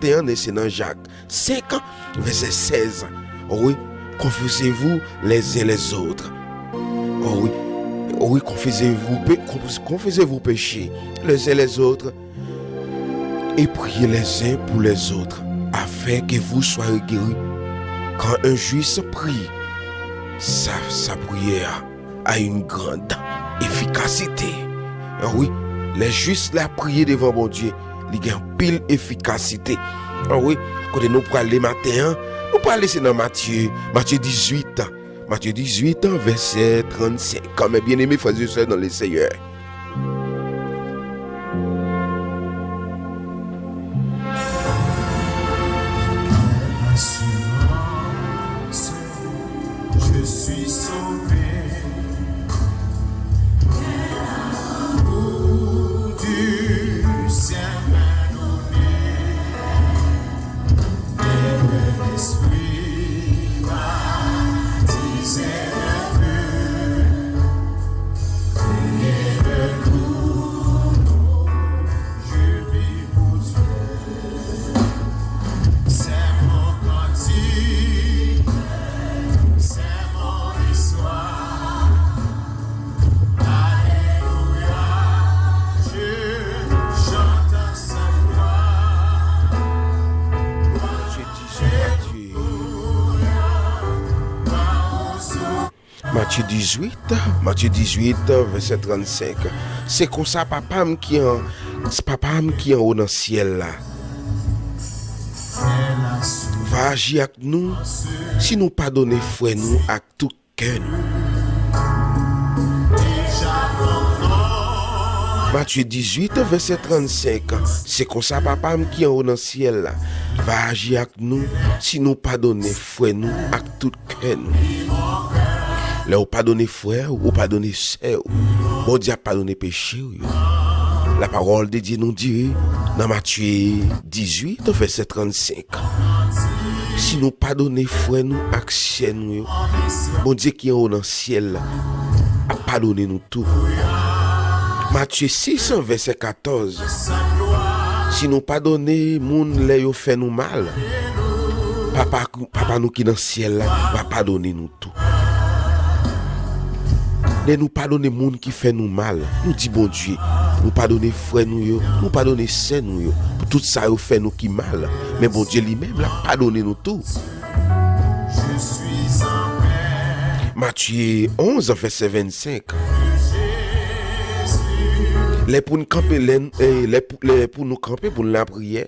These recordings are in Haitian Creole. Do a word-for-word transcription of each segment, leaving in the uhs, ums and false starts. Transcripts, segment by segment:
maten an, se nan Jak senk, vèsè sèz. Oh wi, confessez-vous les uns les autres. Oh wi, oh wi, confessez-vous, pe- confessez vos péchés les uns les autres et priez les uns pour les autres, afin que vous soyez guéris. Quand un juste prie, sa, sa priyè a a une grande efficacité. Ah wi, lè jis la priye devan Bondye, li gen anpil efikasite. Ah wi, kote nou prale maten an, nou prale se nan Matye, Matye dizuit. Matye dizuit, vèsè trannsenk. Mes bien-aimés frères et sœurs dans le Seigneur. Je suis sauvé. L'amour du Seigneur m'a donné et de l'Esprit baptisé de feu. Et de nouveau, je vis pour Dieu. C'est mon cantique, c'est mon histoire. Alléluia, je chante sa gloire. Matye dizuit, Matye dizuit, Matye dizuit, vèsè trannsenk. Se konsa Papa m ki an, Papa m ki anwo nan syèl la va aji ak nou si nou padone frè nou ak tout kè nou. Matye dizuit, vèsè trannsenk. Se konsa Papa m ki anwo nan syèl la va aji ak nou si nou padone frè nou ak tout kè nou. Lè w padone frè w, ou padone sè w, Bondye ap padone peche w yo. La parole de Dieu nous dit nan Matye dizuit, vèsè trannsenk, si nou padone frè nou ak sè nou yo, Bondye ki anwo nan syèl la ap padone nou tou. Matye sis, vèsè katòz, si nou padone moun lè yo fè nou mal, Papa, Papa nou ki nan syèl la va padone nou tou. Lè nou padone moun ki fè nou mal, nou di Bondye, nou padone frè nou yo, nou padone sè nou yo, pou tout sa yo fè nou ki mal. Men Bondye li menm, l ap padone nou tou. Matye onz, vèsè vennsenk. Lè pou n kanpe, lè, eh, lè pou, lè pou nou kanpe pou n lapriyè,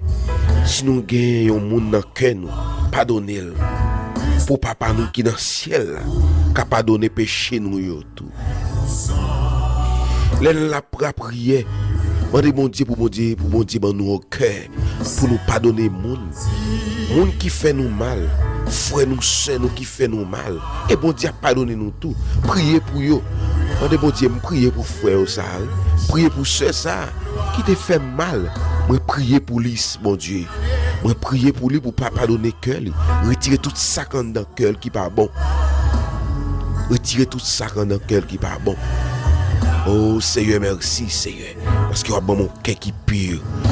si nou gen yon moun nan kè nou, padone l. Pou Papa nou ki nan syèl la ka padone peche nou yo tou. Lè n ap lapriyè, mande Bondye pou Bondye, pou Bondye ban nou yon kè pou nou padone moun. Moun ki fè nou mal, frè nou, sè nou ki fè nou mal, e Bondye ap padone nou tou. Priye pou yo. Mande Bondye, m priye pou frè w sa a, wi. M priye pou sè sa a ki te fè m mal. Mwen priye pou li, Bondye. Mwen priye pou li pou pa padone kè li. Retire tout sa k anndan kè l ki pa bon. Retire tout sa k anndan kè l ki pa bon. O Seyè, mèsi, Seyè, paske w ap ban m yon kè ki pi,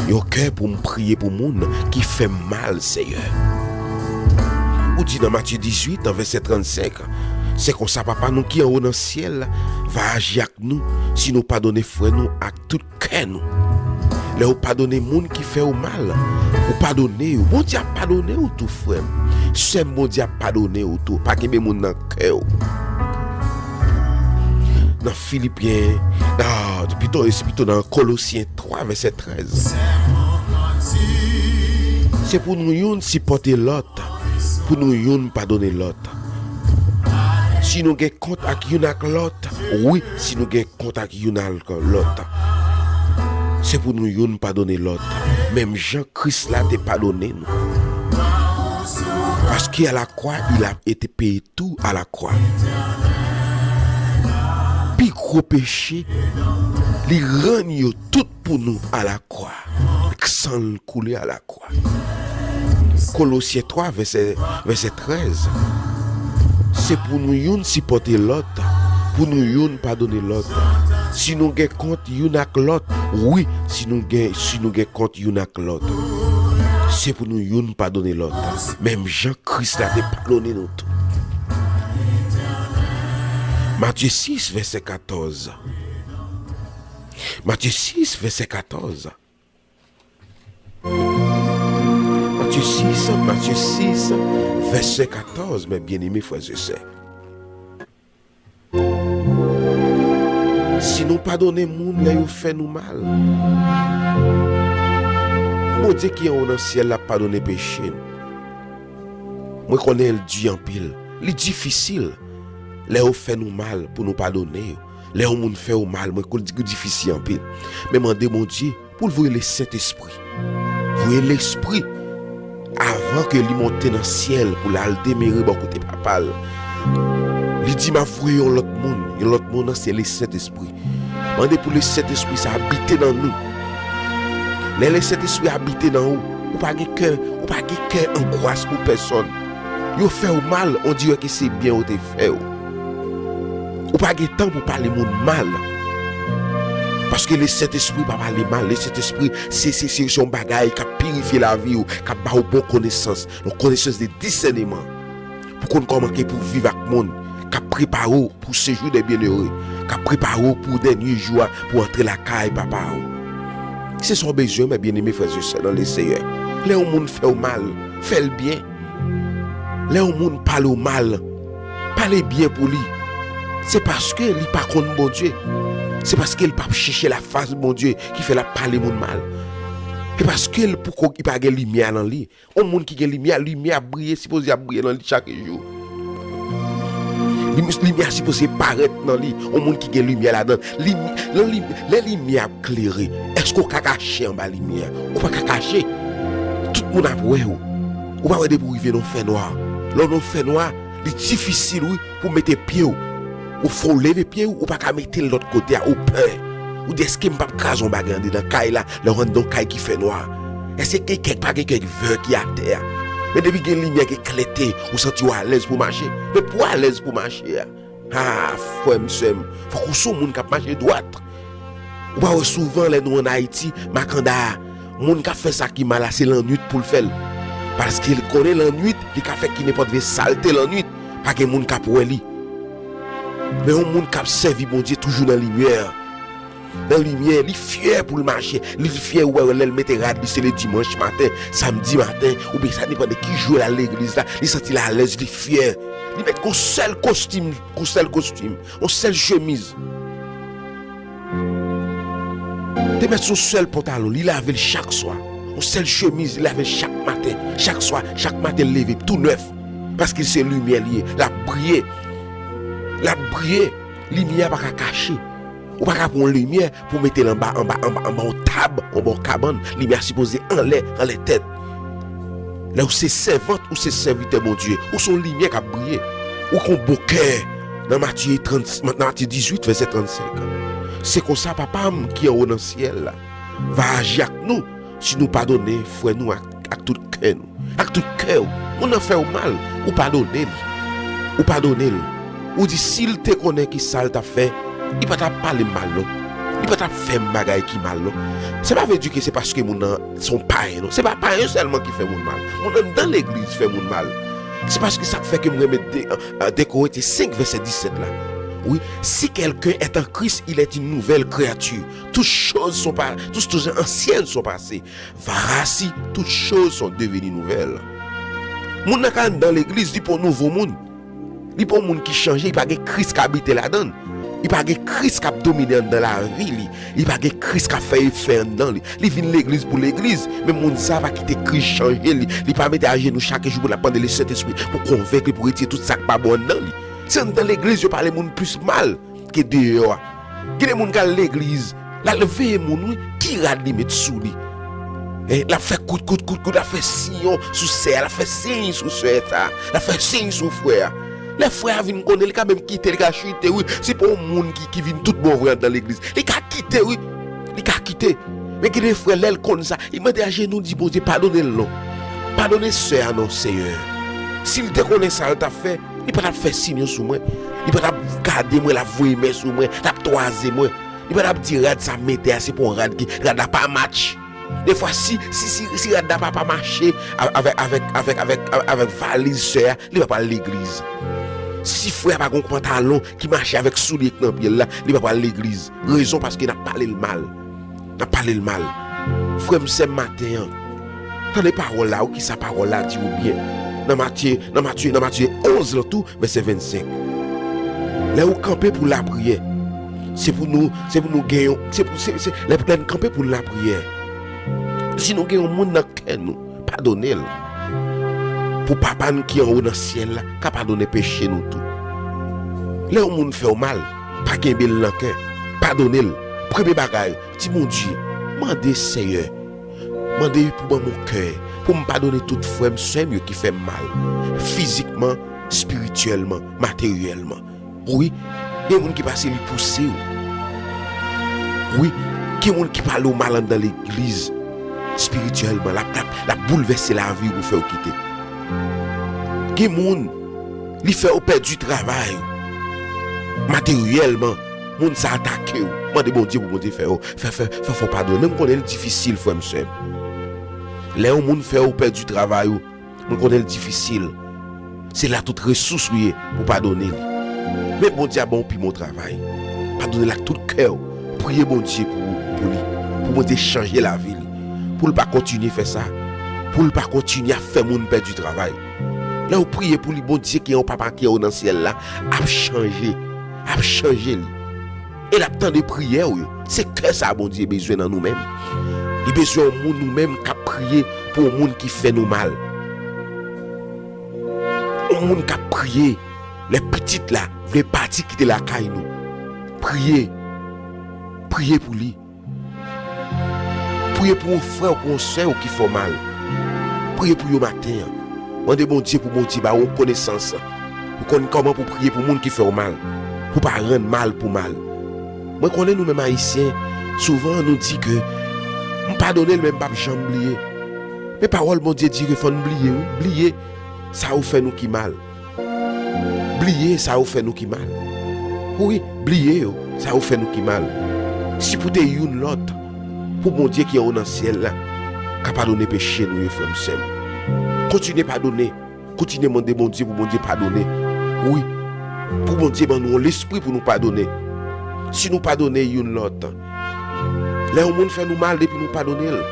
yon kè pou m priye pou moun ki fè m mal, Seyè. Ou di nan Matye dizuit, nan vèsè trannsenk, se konsa Papa nou ki anwo nan syèl la va aji ak nou si nou padone frè nou ak tout kè nou. Lè ou padone moun ki fè ou mal, ou padone yo, Bondye ap padone ou tou, frè m. Sè m, Bondye ap padone ou tou. Pa kenbe moun nan kè w. Nan Filipyen, ah, pito, se pito nan Kolosyen twa, vèsè trèz. Se pou nou youn sipòte lòt, pou nou youn padone lòt. Si nou gen kont ak youn ak lòt, wi, si nou gen kont ak youn ak lòt, se pou nou youn padone lòt, menm jan Kris la te padone nou. Paske à la croix, il a été payé tout à la croix. Pi gwo peche, li rann yo tout pou nou à la croix. San l koule à la croix. Kolosyen twa, vèsè, vèsè trèz. Se pou nou youn sipòte lòt, pou nou youn padone lòt. Si nou gen kont youn ak lòt, wi, si nou gen, si nou gen kont youn ak lòt. Se pou nou youn padone lòt, menm jan Kris la te padone nou tou. Matye sis, vèsè katòz. Matye sis, vèsè katòz. Matye sis, Matye sis, vèsè katòz, mes bien-aimés frères et sœurs. Si nou padone moun lè yo fè nou mal, Bondye ki anwo nan syèl la ap padone peche nou. Mwen konnen l di anpil, li difisil lè yo fè nou mal pou nou padone yo. Lè yon moun fè w mal, mwen konn di difisil anpil. Men mande Bondye pou l voye Lesentespri. Voye Lespri avan ke li monte nan syèl pou l al demere bò kote Papa l. Li di, "M ap voye yon lòt moun, yon lòt moun nan se Lesentespri." Mande pou Lesentespri sa abite nan nou. Lè Lesentespri abite nan ou, ou pa gen kè, ou pa gen kè angwas pou pèsòn. Yo fè w mal, on dirè ke se byen yo te fè w. Ou pa gen tan pou pale moun mal. Paske Lesentespri pa pale mal. Lesentespri, se, se, se, se yon bagay k ap pirifye lavi w, k ap ba w bon konesans, yon konesans de disèneman. Pou konn kòman ke pou viv ak moun, k ap prepare w pou sejou dè byennere, k ap prepare w pou dènye jou a, pou antre lakay Papa w. Se sa w bezwen, mes bien-aimés frères et sœurs dans le Seigneur. Lè yon moun fè w mal, fè l byen. Lè yon moun pale w mal, pale byen pou li. Se paske li pa konn Bondye. Se paske l p ap chèche lafas Bondye ki fè l ap pale moun mal. Se paske l poko, li pa gen limyè nan li. Yon moun ki gen limyè, limyè ap briye, sipoze ap briye nan li chak jou. Lim-, limyè a sipoze parèt nan li. Yon moun ki gen limyè ladan l. Limi-, nan lim-, lè limyè ap klere, èske w ka kache anba limyè a? Ou pa ka kache. Tout moun ap wè w. Ou pa wè depi w rive nan fènwa. Lè w nan fènwa, li difisil, wi, pou w mete pye w. Ou fò w leve pye w, ou pa ka mete l lòt kote a, ou pè. Ou di, "Èske m p ap kraze yon bagay anndedan kay la, lè w anndan yon kay ki fènwa? Èske gen kèk, pa gen kèk vè ki atè a?" Men depi gen limyè, gen klète, ou santi w alèz pou w mache. Men pou w alèz pou w mache a, a, frè m, sè m, fòk ou se yon moun k ap mache dwat. Ou pa wè souvan lè nou ann Ayiti, makanda a, moun k ap fè sa ki mal la, se lannwit pou l fè l. Paske l konnen lannwit, li ka fè ki nenpòt vye salte lannwit, pa gen moun k ap wè li. Men yon moun k ap sèvi Bondye toujou nan limyè. Nan limyè, li fyè pou l mache. Li fyè, ou wè lè l mete rad li, se le dimanch maten, samdi maten, oubyen sa depann de ki jou l al legliz la, li santi l alèz, li fyè. Li met yon sèl kostim, yon sèl kostim, yon sèl chemiz. Te met yon sèl pantalon, li lave l chak swa. Yon sèl chemiz, li lave l chak maten, chak swa, chak maten l leve tou nèf. Paske se limyè li ye, l ap briye. L ap briye. Limyè a pa ka kache. Ou pa ka pran yon limyè pou mete l anba, anba, anba, anba yon tab, anba yon kabann. Limyè a sipoze anlè, anlè tèt. Lè ou se sèvant, ou se sèvitè Bondye, ou se yon limyè k ap briye. Ou gen yon bon kè. Nan Matye trant, nan Matye dizuit, vèsè trannsenk. Se konsa Papa m ki anwo nan syèl la va aji ak nou si nou padone frè nou ak, ak tout kè nou, ak tout kè w. Moun nan fè w mal, ou padone li. Ou padone l. Ou di, si l te konnen ki sa l t ap fè, li pa t ap pale m mal non. Li pa t ap fè m bagay ki mal non. Sa pa vle di ke se paske moun nan se yon payen non. Se pa payen sèlman ki fè moun mal. Moun anndan legliz fè moun mal. Se paske sa k fè ke m renmen de, euh, de Korentyen senk, vèsè disèt la. Wi, si quelqu'un est en Christ, il est une nouvelle créature. Toutes choses sont pa-, toutes choses anciennes sont passées. Voici, toutes choses sont devenues nouvelles. Moun nan ka anndan legliz, li pa yon nouvo moun. Li pa yon moun ki chanje, li pa gen Kris k abite ladan l. Li pa gen Kris k ap domine anndan lavi li. Li pa gen Kris k ap fè efè anndan li. Li vin legliz pou legliz, men moun sa a pa kite Kris chanje li. Li pa mete ajenou chak jou pou l ap mande Lesentespri pou konvenk li, pou retire tout sa k pa bon anndan li. Se anndan legliz yo pale moun plis mal ke deyò a. Gen de moun k al legliz, l al veye moun, wi, ki rad li met sou li. Eh, l ap fè kout, kout, kout, kout, l ap fè siyon sou sè a, l ap fè siy sou sè sa a, l ap fè siy sou frè a. Lè frè a vin konnen, li ka menm kite, li ka chite, wi. Se pa yon moun ki, ki vin tout bon vre anndan legliz. Li ka kite, wi. Li ka kite. Men gen de frè, lè l konn sa, li mande ajenou, di Bondye, padone l non. Padone sè a non, Senyè. Si l te konnen sa l t ap fè, li pa t ap fè siyon sou mwen. Li pa t ap gade mwen, l ap voye men sou mwen, l ap twaze mwen. Li pa t ap di rad sa mete a, se pa yon rad ki, rad la pa match. Defwa, si, si, si, si rad la pa, pa mache a- avèk, avèk, avèk, avèk, avèk valiz sè a, li pa pral legliz. Si frè a pa gen yon pantalon ki mache avèk soulye k nan pye l la, li pa pral legliz. Rezon, paske n ap pale l mal. N ap pale l mal. Frè m, sè m, maten an, tande pawòl la, wi, kisa pawòl la di ou byen. Nan Matye, nan Matye, nan Matye onz lan tou, vèsè vennsenk. Lè ou kanpe pou lapriyè, se pou nou, se pou nou gen yon, se pou, se, se, lè, lè n kanpe pou lapriyè, si nou gen yon moun nan kè nou, padone l. Pou Papa n ki anwo nan syèl la ka padone peche nou tou. Lè yon moun fè w mal, pa kenbe l nan kè. Padone l. Premye bagay, di Bondye, mande Seyè, mande pou ban m yon kè, pou m padone tout frè m, sè m yo ki fè m mal, fizikman, espirityèlman, materyèlman. Wi, gen moun ki pase li pouse w. Wi, gen moun ki pale w mal anndan legliz, espirityèlman, l ap, l ap, l ap boulvèse lavi w pou fè w kite. Gen moun, li fè w pèdi travay ou. Materyèlman, moun sa atake w. Mande Bondye pou Bondye fè w, fè, fè, fè, fè w padone. Men m konnen l difisil, frè m, sè m. Lè yon moun fè w pèdi travay ou, mwen konnen l difisil. Se la tout resous ou ye pou padone li. Men Bondye ap ba w pi bon travay. Padone l ak tout kè w. Priye Bondye pou, pou li. Pou Bondye chanje lavi li. Pou l pa kontinye fè sa. Pou l pa kontinye ap fè moun pèdi travay. Lè w priye pou li, Bondye ki yon papa ki anwo nan syèl la ap chanje. Ap chanje li. E l ap tande priyè w yo. Se kè sa Bondye bezwen nan nou menm. Li bezwen yon moun nou menm k ap priye pou yon moun ki fè nou mal. Yon moun k ap priye lè pitit la vle pati kite lakay nou. Priye. Priye pou li. Priye pou yon frè w, pou yon sè w ki fè w mal. Priye pou yo maten an. Mande Bondye pou Bondye ba w yon konesans. Pou konn kòman pou priye pou moun ki fè w mal. Pou pa rann mal pou mal. Mwen konnen nou menm Ayisyen, souvan nou di ke m padone l, men m p ap janm bliye. Men pawòl Bondye di ke fò n bliye, wi. Bliye sa yo fè nou ki mal. Bliye sa yo fè nou ki mal. Wi, bliye yo, sa yo fè nou ki mal. Sipote youn lòt, pou Bondye ki anwo nan syèl la ka padone peche nou yo, frè m, sè m. Kontinye padone. Kontinye mande Bondye pou Bondye padone. Wi, pou Bondye ban nou yon lespri pou nou padone. Si nou padone youn lòt, lè yon moun fè nou mal, depi nou padone l,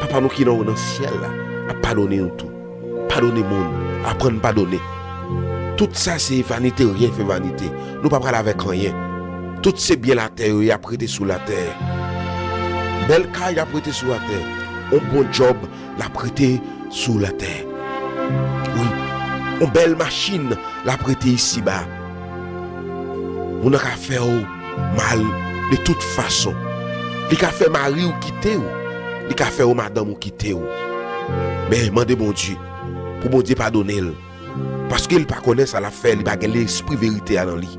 Papa nou ki nan, nan syèl la ap padone nou tou. Padone moun, aprann padone. Tout sa se vanite, ryen fè vanite. Nou pa pral avèk anyen. Tout se byen latè yo, y ap rete sou latè. Bèl kay ap rete sou latè. Yon bon djòb l ap rete sou latè. Wi, yon bèl machin l ap rete isiba. Moun nan ka fè w mal de tout fason. Li ka fè mari w kite w. Li ka fè w madanm ou kite w. Men mande Bondye pou Bondye padone l. Paske li pa konnen sa l ap fè, li pa gen lespri verite a nan li.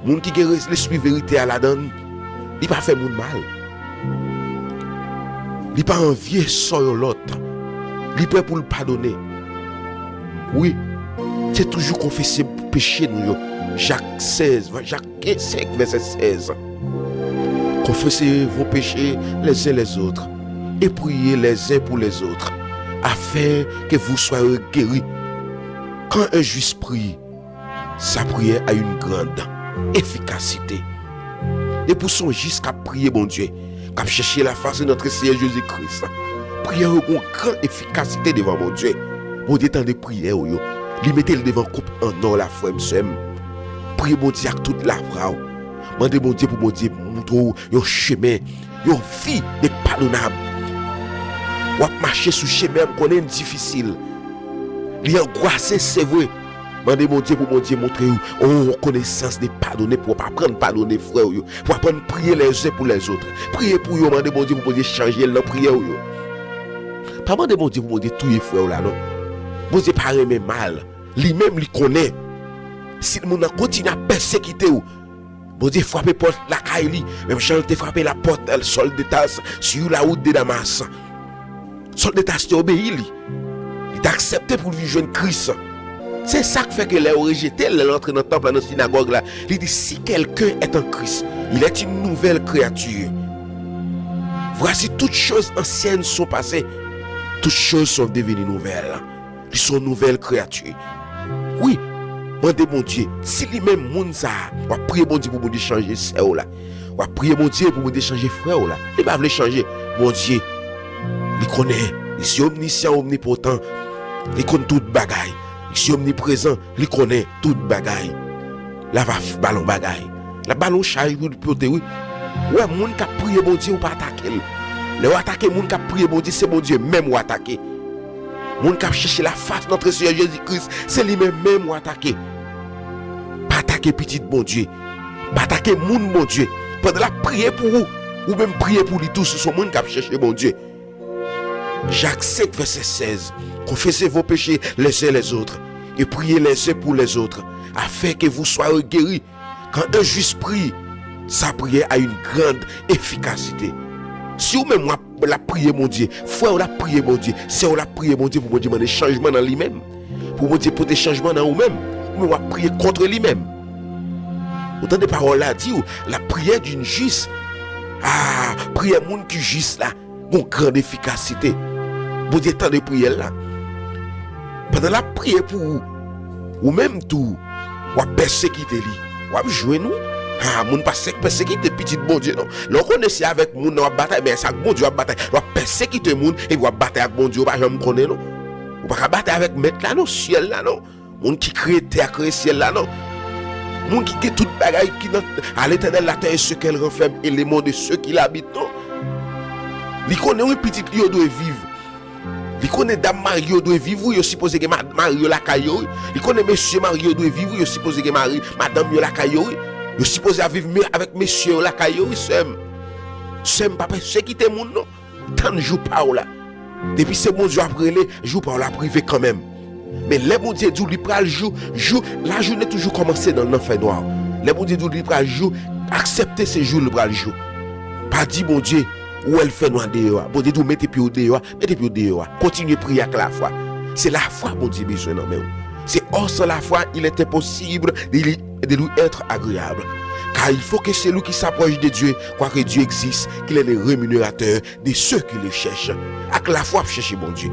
Moun ki gen res- lespri verite a ladan l, li pa fè moun mal. Li pa anvye sò yon lòt. Li prè pou l padone. Wi, se toujou konfese peche nou yo. Jak sèz, Jak senk, vèsè sèz. Confessez vos péchés les uns les autres et priez les uns pour les autres, afin que vous soyez guéris. Quand un juste prie, sa prière a une grande efficacité. E pou se yon jis k ap priye Bondye, k ap chèche la face de notre Seigneur Jésus-Christ, priyè yo gen yon gran efikasite devan Bondye. Bondye tande priyè w yo. Li mete l devan koup an nò la, frè m, sè m. Priye Bondye ak tout lafwa w. Mande Bondye pou Bondye montre w yon chemen, yon vi de padonab. W ap mache sou chemen an, m konnen l difisil. Li angwase, se vre. Mande Bondye pou Bondye montre w yon konesans de padone, pou w ap aprann padone frè w yo, pou w aprann priye les uns pour les autres. Priye pou yo, mande Bondye pou Bondye chanje l nan priyè w yo. Pa mande Bondye pou Bondye touye frè w la, non. Bondye pa renmen mal. Li menm, li konnen. Si moun nan kontinye ap pèsekite w, Bondye frape pòt lakay li, menm jan l te frape la porte, euh, Saul de Tarse sur la route de Damas. Sòl de Tas te obeyi li. Li te aksepte pou l vin jwenn Kris. Se sa k fè ke lè yo rejte l, lè l antre nan tanp la, nan sinagòg la, li di, "Si quelqu'un est en Christ, il est une nouvelle créature." Voici, toutes choses anciennes sont passées, toutes choses sont devenues nouvelles. Li se yon nouvèl kreyati. Wi, mande Bondye, si li menm moun sa a, w ap priye Bondye pou Bondye chanje sè w la. W ap priye Bondye pou Bondye chanje frè w la. Li pa vle chanje. Bondye, li konnen, li se omnisyan, omnipotan. Li konn tout bagay. Li se omniprezan, li konnen tout bagay. L ap ba l yon bagay. L ap ba l yon chaj pou l pote, wi. Ou wè, moun k ap priye Bondye, ou pa atake l. Lè w atake moun k ap priye Bondye, se Bondye menm ou atake. Moun k ap chèche lafas Notre Seigneur Jésus Christ, se li menm menm ou atake. Pa atake pitit Bondye. Pa atake moun Bondye. Pandan l ap priye pou ou, ou menm priye pou li tou, si se yon moun k ap chèche Bondye. Jacques cinq, verset seize. Confessez vos péchés les uns les autres et priez les uns pour les autres, afin que vous soyez guéris. Quand un juste prie, sa prière a une grande efficacité. Si ou menm w ap, l ap priye Bondye, frè w l ap priye Bondye, sè w l ap priye Bondye pou Bondye mande chanjman nan li menm, pou Bondye pote chanjman nan ou menm, ou menm w ap priye kont li menm. Ou tande pawòl la di w, la prière d'une juste, ah, priyè moun ki jis la, gon grann efikasite. Bondye tande priyè l la. Pandan l ap priye pou ou, ou menm tou, w ap pèsekite li. W ap jwenn, wi. Ha, moun pa sèk pèsekite pitit Bondye, non. Lè w konnen se avèk moun nan w ap batay, men se ak Bondye w ap batay. W ap pèsekite moun, epi w ap batay ak Bondye, ou pa janm konnen, non. Ou pa ka batay avèk mèt la, non, syèl la, non. Moun ki kreye tè a, kreye syèl la, non. Moun ki gen tout bagay ki nan, à l'Éternel la terre et ce qu'elle renferme, et les monts de ceux qui l'habitent, non. Li konnen, wi, pitit li yo dwe viv. Li konnen dam marye yo dwe viv, wi, yo sipoze gen ma-, mari yo lakay yo, wi. Li konnen mesye marye yo dwe viv, wi, yo sipoze gen mari, madanm yo lakay yo, wi. Yo sipoze ap viv me-, avèk mesye yo lakay yo, wi, sè m. Sè m, pa pèsekite moun, non. Tann jou pa w la. Depi se Bondye w ap rele, jou pa w la ap rive kanmenm. Men lè Bondye di w li pral jou, jou, lajounen toujou kòmanse nan, nan fènwa. Lè Bondye di w li pral jou, aksepte se jou li pral jou. Pa di Bondye, ou wè l fènwa deyò a. Bondye di w mete pye w deyò a, mete pye w deyò a. Kontinye priye ak lafwa. Se lafwa Bondye bezwen nan men w. C'est or, sans la foi, il est impossible de lui, de lui être agréable. Car il faut que celui qui s'approche de Dieu croit que Dieu existe, qu'il est le rémunérateur de ceux qui le cherchent. Ak lafwa w ap chèche Bondye.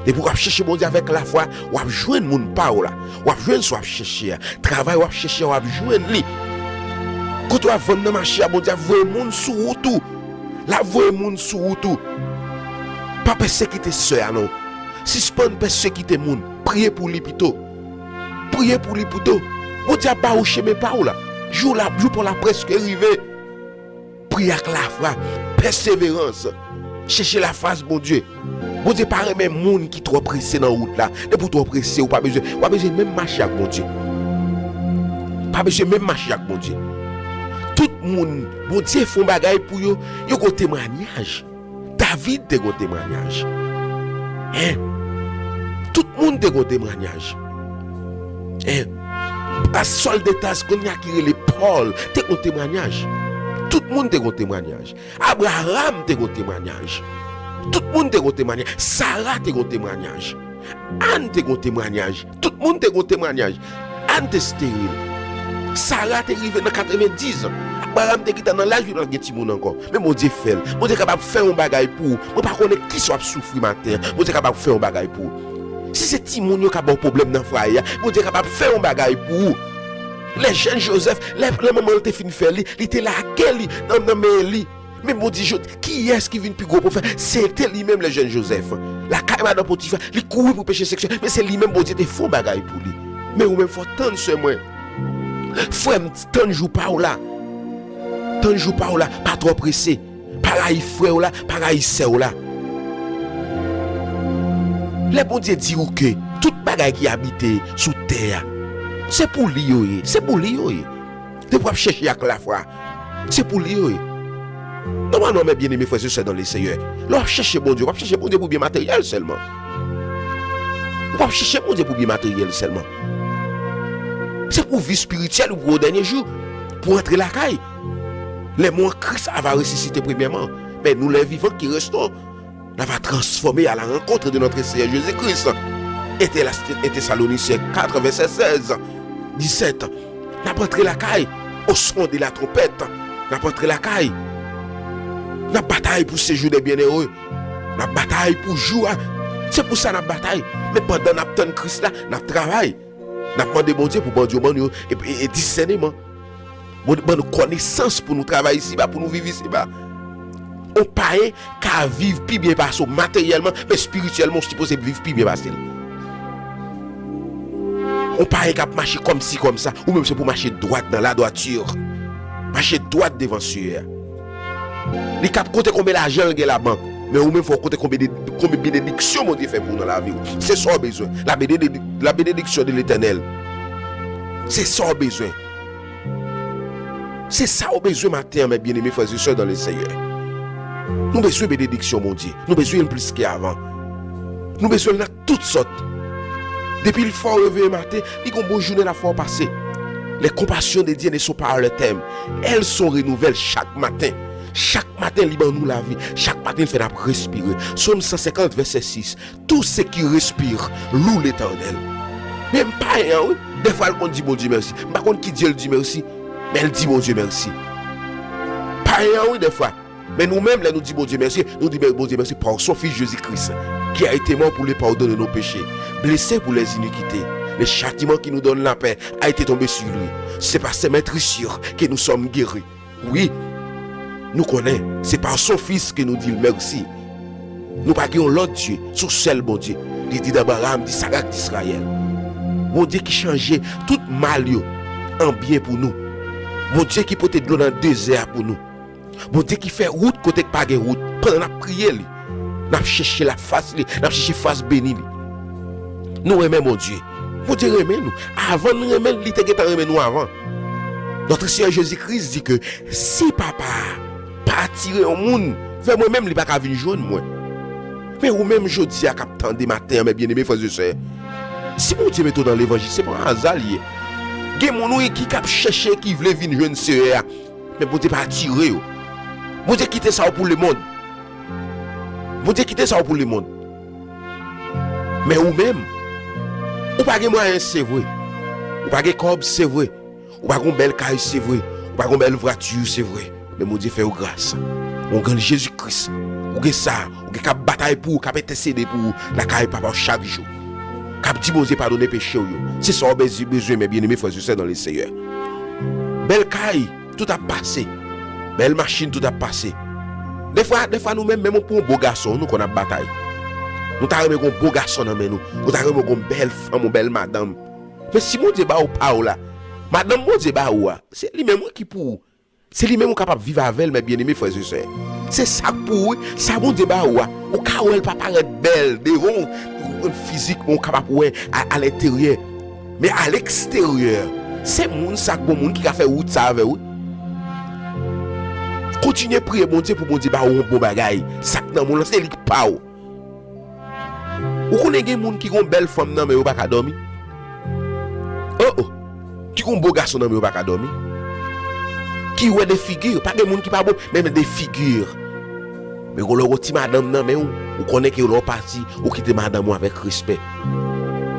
Depi w ap chèche Bondye avèk lafwa, w ap jwenn moun pa w la. W ap jwenn sa w ap chèche a. Travay w ap chèche a, w ap jwenn li. Kote w ap vann nan mache a, Bondye ap voye moun sou wout ou. L ap voye moun sou wout ou. Pa pèsekite sè a, non. Sispann pèsekite moun. Priye pou li pito. Priye pou li pito. Bondye ap ba ou chemen pa w la. Jou la, jou pa w la prèske rive. Priye ak lafwa, pèseverans. Chèche lafas Bondye. Bondye pa renmen moun ki twò prese nan wout la. Depi w twò prese, ou pa bezwen, ou pa bezwen menm mache ak Bondye. Pa bezwen menm mache ak Bondye. Tout moun Bondye fè yon bagay pou yo, yo gon temwayaj. David te gon temwayaj. Hein? Tout moun te gon temwayaj. Hein? Sòl de Taz kounye a ki rele Pòl te gon temwayaj. Tout moun te gon temwayaj. Abraram te gon temwayaj. Tout moun te gon temwayaj. Sara te gon temwayaj. Ann te gon temwayaj. Tout moun te gon temwayaj. Ann te esteril. Sara te rive nan katrevendiz an. Abraram te gentan nan laj li, pa t gen timoun ankò. Men Bondye fè l. Bondye kapab fè yon bagay pou ou. Mwen pa konnen kisa w ap soufri maten an. Bondye kapab fè yon bagay pou ou. Si se timoun yo k ap ba w pwoblèm nan fwaye a, Bondye kapab fè yon bagay pou ou. Lè jèn Jozèf, lè, lè manman l te fin fè li, li te lage li nan, nan men li. Men Bondye, jodi, kiyès ki vin pi gwo pwofèt? Se te li menm, lè jèn Jozèf. Lakay madan Potifa, li kouri pou peche seksyèl, men se li menm Bondye te fè yon bagay pou li. Men ou menm, fò w tann, sè mwen. Frè m, tann jou pa w la. Tann jou pa w la, pa twò prese. Pa rayi frè w la, pa rayi sè w la. Lè Bondye di w ke tout bagay ki abite sou tè a, se pou li yo ye, se pou li yo ye. Depi w ap chèche ak lafwa, se pou li yo ye. Nòmalman, mes bien-aimés frères et sœurs dans le Seigneur, lè w ap chèche Bondye, w p ap chèche Bondye pou byen materyèl sèlman. Ou p ap chèche Bondye pou byen materyèl sèlman. Se pou vi espirityèl ou pou o dènye jou, pou antre lakay. Les morts en Christ va ressusciter premièrement. Mais nous, les vivants qui restons, n a va transfòme à la rencontre de notre Seigneur Jésus-Christ. Ete la, Ete Tesalonisyen kat, vèsè sèz, disèt. N ap antre lakay, au son de la trompette. N ap antre lakay. N ap batay pou sejou dè byennere. N ap batay pou jou a. Se pou sa n ap batay. Men pandan n ap tann Kris la, n ap travay. N ap mande Bondye pou Bondye ban nou e, e, e disèneman. Ban nou konesans pou nou travay isiba, pou nou viv isiba. On payen ka viv pi byen pase w materyèlman, men espirityèlman, ou sipoze viv pi byen pase l. On payen k ap mache kòmsi kòmsa, ou menm se pou mache dwat nan ladwati. Mache dwat devan Seyè a. Li k ap konte konbyen lajan l gen labank, men ou menm fò w konte konbyen de, konbyen benediksyon Bondye fè pou ou nan lavi w. Se sa w bezwen. La benedi-, la bénédiction de l'Éternel. Se sa w bezwen. Se sa w bezwen maten an, mes bien-aimés frères et sœurs dans le Seigneur. Nou bezwen benediksyon Bondye. Nou bezwen l plis ke avan. Nou bezwen l nan tout sòt. Depi l fè w reveye maten, li gon bon jounen l ap fè w pase. Les compassions de Dieu ne sont pas à leur terme. Elles sont renouvelles chaque matin. Chak maten, li ban nou lavi. Chak maten, l fè n ap respire. Sòm san senkant, vèsè sis. Tout ce qui respire loue l'Éternel. Men m payen an, wi. Dèfwa, l konn di Bondye mèsi. M pa konn ki Dye l di mèsi, men l di Bondye mèsi. Payen an, wi, dèfwa. Men nou menm, lè nou di Bondye mèsi, nou di Bondye mèsi par son Fils Jésus-Christ, qui a été mort pour le pardon de nos péchés, blessé pour les iniquités. Le châtiment qui nous donne la paix a été tombé sur lui. C'est par ses meurtrissures que nous sommes guéris. Wi, nou konnen se pa son Fis ke nou di l mèsi. Nou pa gen yon lòt Dye, se yon sèl Bondye. Li di d Abraram, d Isak ak d Izrayèl. Bondye ki chanje tout mal yo an byen pou nou. Bondye ki pote dlo nan dezè a pou nou. Bondye ki fè wout kote k pa gen wout. Pandan n ap priye li, n ap chèche lafas li, n ap chèche fas beni li. Nou renmen Bondye. Bondye renmen nou. Avan n renmen l, li te gentan renmen nou avan. Notre Seigneur Jésus-Christ di ke si Papa a pa atire yon moun vè mwen menm, li pa ka vin jwenn mwen. Men ou menm jodi a k ap tande maten an, mes bien-aimés frères et sœurs, si Bondye mete w nan levanjil, se pa yon aza l ye. Gen moun, wi, ki, k ap chèche, ki vle vin jwenn Seyè a, men Bondye pa atire yo. Bondye kite sa yo pou lemonn. Bondye kite sa yo pou lemonn. Men ou menm, ou pa gen mwayen, se vre. Ou pa gen kòb, se vre. Ou pa gen yon bèl kay, se vre. Ou pa gen yon bèl vwati, se vre. Men Bondye fè w gras. Ou gen Jezi Kris. Ou gen sa. Ou gen k ap batay pou ou, k ap entèsede pou ou lakay Papa w chak jou. K ap di Bondye padone peche w yo. Se sa w bezwen, mes bien-aimés frères et sœurs dans le Seigneur. Bèl kay, tout ap pase. Bèl machin, tout ap pase. Dèfwa, dèfwa nou menm, menm pou yon bo gason, nou konn ap batay. Nou ta renmen gen yon bo gason nan men nou. Nou ta renmen gen yon bèl fanm, yon bèl madanm. Men si Bondye ba ou pa w la, madanm Bondye ba ou a, se li menm wi ki pou ou. Se li menm ou kapab viv avè l, mes bien-aimés frères et sœurs. Se sa k pou ou wi, sa Bondye ba ou a. Ou ka wè l pa parèt bèl devan w, ou konn fizik, men ou kapab wè a, a lenteryè. Men a leksteryè, se moun sa k bon moun ki ka fè wout sa avè w wi. Kontinye priye Bondye pou Bondye ba ou yon bon bagay. Sa k nan men w lan, se li k pa w. Ou konnen gen moun ki gon bèl fanm nan men yo pa ka dòmi. Oh, oh. Ki gon bo gason nan men yo pa ka dòmi. Ki wè de figi, pa gen moun ki pa bo, men de figi. Men gon lè w gon ti madanm nan men w, ou konnen ke lè w pati, ou kite madanm ou avèk respè.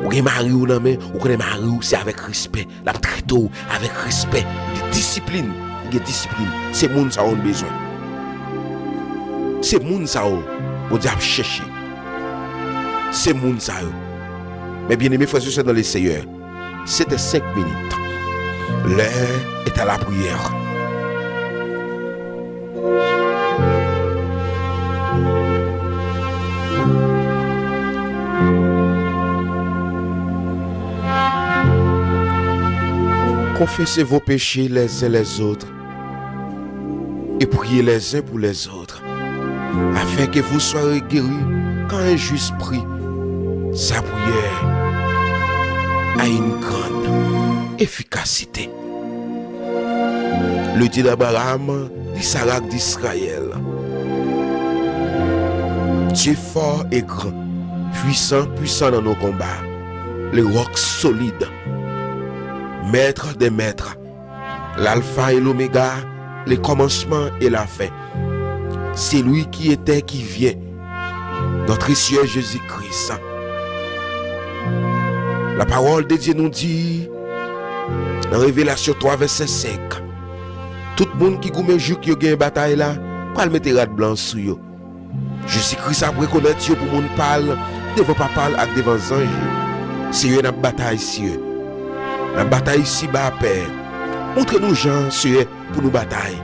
Ou gen mari w nan men, ou konnen mari w se avèk respè l ap trete w avèk respè, gen disiplin, li gen disiplin. Se moun sa yo n bezwen. Se moun sa yo Bondye ap chèche. Se moun sa yo. Mes bien-aimés frères et sœurs dans le Seigneur, c'était cinq minutes. L'heure est à la prière. Confessez vos péchés les uns les autres et priez les uns pour les autres, afin que vous soyez guéris, car un juste prie, sa prière a une grande efficacité. Le Dieu d'Abraham, d'Isaac, d'Israël, Dieu fort et grand, puissant, puissant dans nos combats, le roc solide, maître des maîtres, l'alpha et l'oméga, le commencement et la fin. C'est lui qui était, qui vient, notre Seigneur Jésus-Christ. La parole de Dieu nous dit, nan Revelasyon twa vèsè senk, tout moun ki goumen jouk yo gen batay la, pral mete rad blan sou yo. Jezi Kris ap rekonèt yo pou moun pa l devan Papa l ak devan zanj yo. Seyè, n ap batay, Seyè. N ap batay isiba, Pè. Montre nou jan, Seyè, pou nou batay.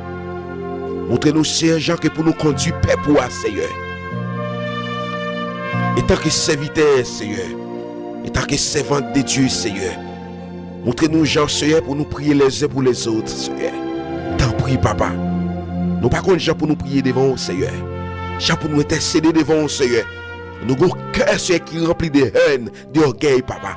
Montre nou, Seyè, jan ke pou nou kondui pèp ou a, Seyè. Etanke sèvitè, Seyè. Etanke sèvant de Dye, Seyè. Montre nou jan, Seyè, pou nou priye lèzen pou lèzòt, Seyè. Tanpri, Papa. Nou pa konn jan pou nou priye devan w, Seyè. Jan pou nou entèsede devan w, Seyè. Nou gon kè, Seyè, ki ranpli de hèn, de ògèy, Papa.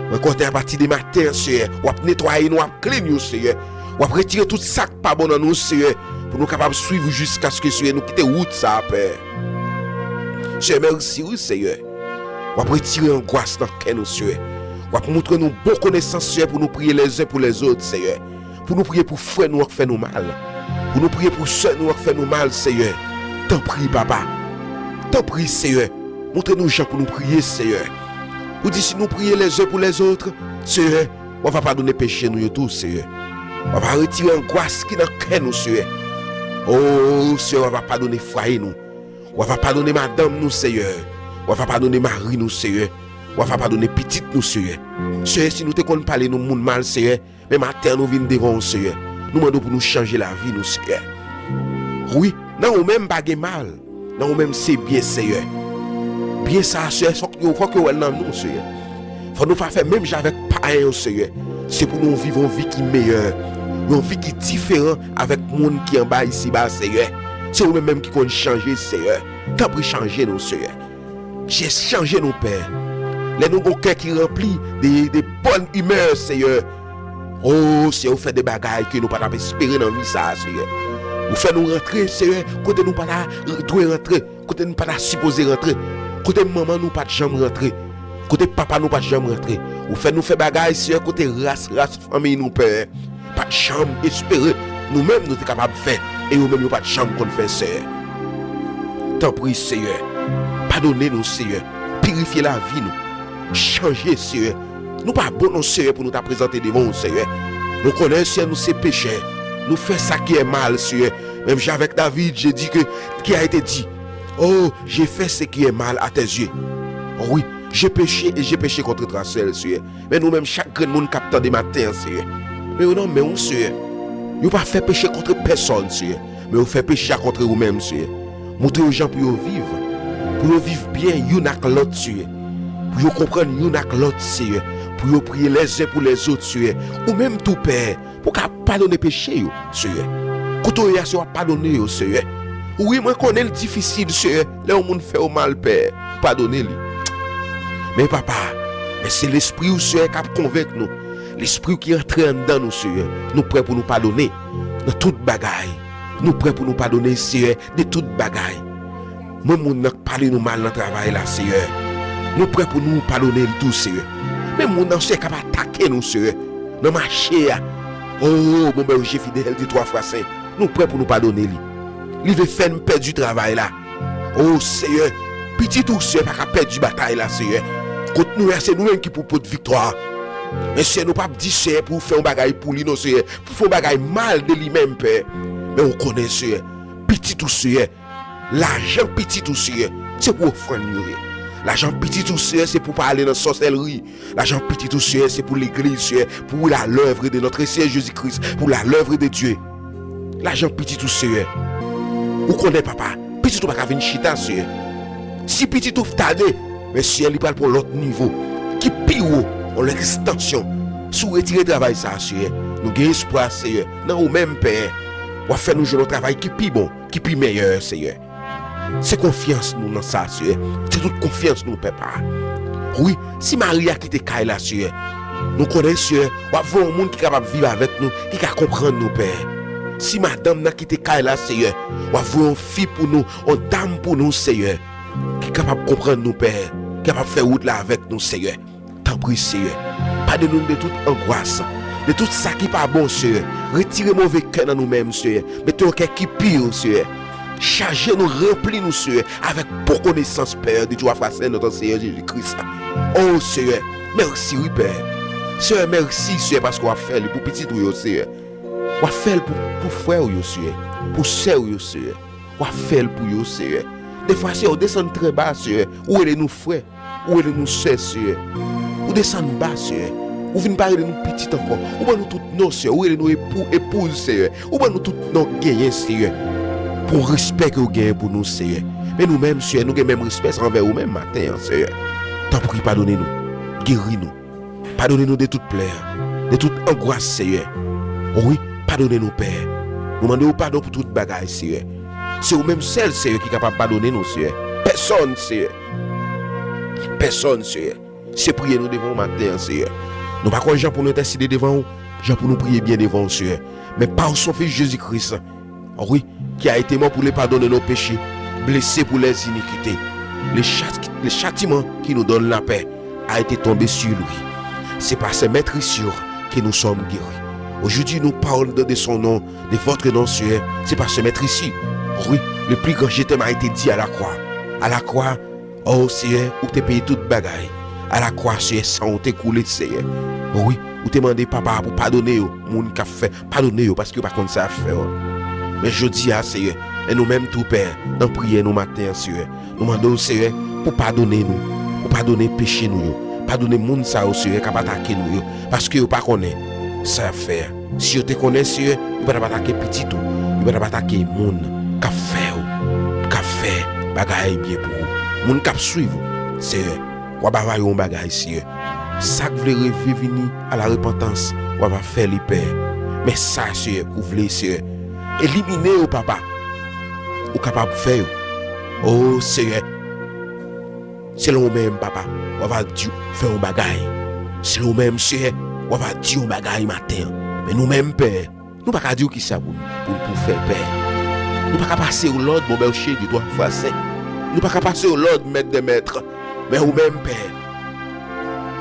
Mwen konnen apati de maten an, Seyè, w ap netwaye nou, w ap clean yo, Seyè. W ap retire tout sa k pa bon nan nou, Seyè, pou nou kapab swiv ou jiskaske, Seyè, nou kite wout sa a, Pè. Seyè, mèsi wi, Seyè. W ap retire angwas nan kè nou, Seyè. W ap montre nou bon konesans, Seyè, pou nou priye lèzen pou lèzòt, Seyè. Pou nou priye pou frè nou an k fè nou mal. Pou nou priye pou sè nou an k fè nou mal, Seyè. Tanpri, Papa. Tanpri, Seyè. Montre nou jan pou nou priye, Seyè. Ou di si nou priye lèzen pou lèzòt, Seyè, w ava padone peche nou yo tou, Seyè. W ava retire angwas ki nan kè nou, Seyè. O, Seyè, w ava padone fwaye nou. W ava padone madanm nou, Seyè. W ava padone mari nou, Seyè. W ava padone pitit nou, Seyè. Seyè, si nou te konn pale nou moun mal, Seyè, men maten an nou vin devan w, Seyè. Nou mande w pou nou chanje lavi nou, Seyè. Wi, nan ou menm pa gen mal. Nan ou menm se byen, Seyè. Byen sa a, Seyè, fòk yo, fòk yo wè l nan nou, Seyè. Fò nou pa fè menm jan avèk payen yo, Seyè. Se pou nou viv yon vi ki meyè, yon vi ki diferan avèk moun ki anba isiba, Seyè. Se ou menm menm ki konn chanje, Seyè. Tanpri chanje nou, Seyè. Jis chanje nou, Pè. Lè nou gon kè ki ranpli de, de bòn imè, Seyè. O, Seyè, ou fè de bagay ke nou pa t ap espere nan vi sa a, Seyè. Ou fè nou rantre, Seyè, kote nou pa ta dwe rantre, kote nou pa ta sipoze rantre, kote manman nou pa t janm rantre, kote papa nou pa t janm rantre. Ou fè nou fè bagay, Seyè, kote ras, ras fanmiy nou, Pè, pa t janm espere nou menm nou te kapab fè, e yo menm yo pa t janm konn fè, Seyè. Tanpri, Seyè, padone nou, Seyè, pirifye lavi nou, chanje, Seyè. Nou pa bon non, Seyè, pou nou ta prezante devan w, Seyè. Nou konnen, Seyè, nou se pechè. Nou fè sa ki è mal, Seyè. Menm jan avèk David, je dis que, qui a été dit, oh, j'ai fait ce qui est mal à tes yeux. Oui, j'ai péché et j'ai péché contre toi seul, Seyè. Men nou menm, chak grenn moun k ap tande maten an, Seyè, men yo nan men w, Seyè. Yo pa fè peche kont pèsòn, Seyè, men yo fè peche a kont ou menm, Seyè. Montre yo jan pou yo viv, pou yo viv byen youn ak lòt, Seyè. Pou yo konprann youn ak lòt, Seyè. Pou yo priye lèzen pou lèzòt, Seyè. Ou menm tou, Pè, pou w ka padone peche yo, Seyè. Kote yo ye a, Seyè, w ap padone yo, Seyè. Wi, mwen konnen l difisil, Seyè, lè yon moun fè w mal, Pè, padone li. Men, Papa, men se Lespri w, Seyè, k ap konvenk nou. Lespri w ki antre anndan nou, Seyè. Nou prè pou nou padone nan tout bagay. Nou prè pou nou padone, Seyè, de tout bagay. Men moun nan k pale nou mal nan travay la, Seyè, nou prè pou nou padone l tou, Seyè. Men moun nan, Seyè, k ap atake nou, Seyè, nan mache a. O, bon, bèl, je fidèl de twa fwa sen. Nou prè pou nou padone li. Li vle fè n pèdi travay la. O, Seyè, pitit ou, Seyè, pa ka pèdi batay la, Seyè. Kot nou ye a, se nou menm ki pou pot viktwa a. Men, Seyè, nou p ap di, Seyè, pou fè yon bagay pou li, non, Seyè, pou fè yon bagay mal de li menm, Pè. Men ou konnen, Seyè, pitit ou, Seyè, lajan pitit ou, Seyè, se pou ofrann yo ye. Lajan pitit ou, Seyè, se pou pa ale nan sòsèlri. Lajan pitit ou, Seyè, se pou legliz, Seyè, pour la l'œuvre de notre Seigneur Jésus-Christ, pour la l'œuvre de Dieu. Lajan pitit ou, Seyè. Ou konnen, Papa, pitit ou pa ka vin chita, Seyè. Si pitit ou tade, men, Seyè, li pral pran lòt nivo ki pi wo, yon lèkstansyon. Si w retire travay sa a, Seyè, nou gen espwa, Seyè, nan ou menm, Pè. W ap fè nou jwenn yon travay ki pi bon, ki pi meyè, Seyè. Se konfyans nou nan sa, Seyè. Se tout konfyans nou, Papa. Wi, si mari a kite kay la, Seyè, nou konnen, Seyè, w ap voye yon moun ki kapab viv avèk nou, ki ka konprann nou, Pè. Si madanm nan kite kay la, Seyè, w ap voye yon fi pou nou, yon dam pou nou, Seyè, ki kapab konprann nou, Pè, ki kapab fè wout la avèk nou, Seyè. Tanpri, Seyè, padone nou de tout angwas, de tout sa ki pa bon, Seyè. Retire move kè nan nou menm, Seyè. Mete yon kè ki pi, Seyè. Chaje nou, ranpli nou, Seyè, avèk bon konesans, Pè, de twa fwa sen, notre Seigneur Jésus-Christ. O, Seyè, mèsi, wi, Pè. Seyè, mèsi, Seyè, paske w ap fè li pou pitit ou yo, Seyè. W ap fè l pou, pou frè w yo, Seyè. Pou sè w yo, Seyè. w ap fè l pou yo, Seyè. Defwa, Seyè, ou desann trè ba, Seyè. Ou rele nou frè, ou rele nou sè, Seyè. Ou desann ba, Seyè. Ou vin pa rele nou pitit ankò. Ou ban nou tout non, Seyè. Ou rele nou epou, epouz, Seyè. Ou ban nou tout non genyen, Seyè. Pou respè ke ou genyen pou nou, Seyè. Men nou menm, Seyè, nou gen menm respè sa anvè ou menm maten an, Seyè. Tanpri, padone nou. Geri nou. Padone nou de tout plè, de tout angwas, Seyè. Wi, padone nou, Pè. Nou mande w padon pou tout bagay, Seyè. Se ou menm sèl, Seyè, ki kapab padone nou, Seyè. Pèsonn, Seyè. Pèsonn, Seyè. Se priye nou devan w maten an, Seyè. Nou pa konn jan pou nou entèsede devan w, jan pou nou priye byen devan w, Seyè. Men pa w son Fis Jezi Kris, wi, qui a été mort pour le pardon de nos péchés, blessé pour les iniquités. Le, chat- le châtiment qui nous donne la paix a été tombé sur lui. C'est par ce maître ici que nous sommes guéris. Aujourd'hui, nous parlons de, de son nom, de votre nom, Seigneur. C'est par ce maître ici, oui, le plus grand je t'aime a été dit à la croix. À la croix, oh Seyè, ou te peye tout bagay. Alakwa, Seyè, san ou te koule, Seyè. Wi, ou te mande Papa pou padone yo, moun k ap fè, padone yo, paske yo pa konn sa y ap fè yo. Men jodi a, Seyè, e nou menm tou, Pè, nan priyè nou maten an, Seyè, nou mande w, Seyè, pou padone nou, pou padone peche nou yo, padone moun sa yo, Seyè, k ap atake nou yo, paske yo pa konnen sa y ap fè a. Si yo te konnen, Seyè, yo pa t ap atake pitit ou, yo pa t ap atake moun k ap fè ou, k ap fè bagay byen pou ou, moun k ap swiv ou, Seyè. W ap ba yo yon bagay, Seyè. Sa k vle reve vini a la repantans, w ap fè li, Pè. Men sa, Seyè, ou vle, Seyè. Elimine yo, Papa. Ou kapab fè yo. O, Seyè. Selon ou menm, Papa, w ap di fè yon bagay. Selon ou menm, Seyè, w ap di yon bagay maten an. Men nou menm, Pè, nou pa ka di w kisa pou, pou, pou fè, Pè. Nou pa ka pase w lòd, Bonbè Oche, de twa fwa sen. Nou pa ka pase w lòd, Mèt dè mèt. Men ou menm, Pè,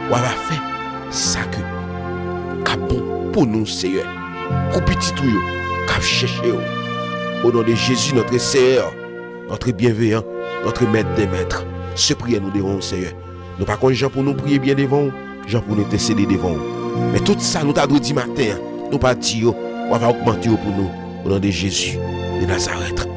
w ap fè sa ke k ap bon pou nou, Seyè. Pou pitit ou yo, k ap chèche w. Au nom de Jésus, notre Seigneur, notre bienveillant, notre Maître des maîtres. Se priyè nou devan w, Seyè. Nou pa konn jan pou nou priye byen devan w, jan pou nou entèsede devan w. Men tout sa nou ta dwe di maten an, nou pa di yo, w ap ogmante yo pou nou. Au nom de Jésus de Nazareth.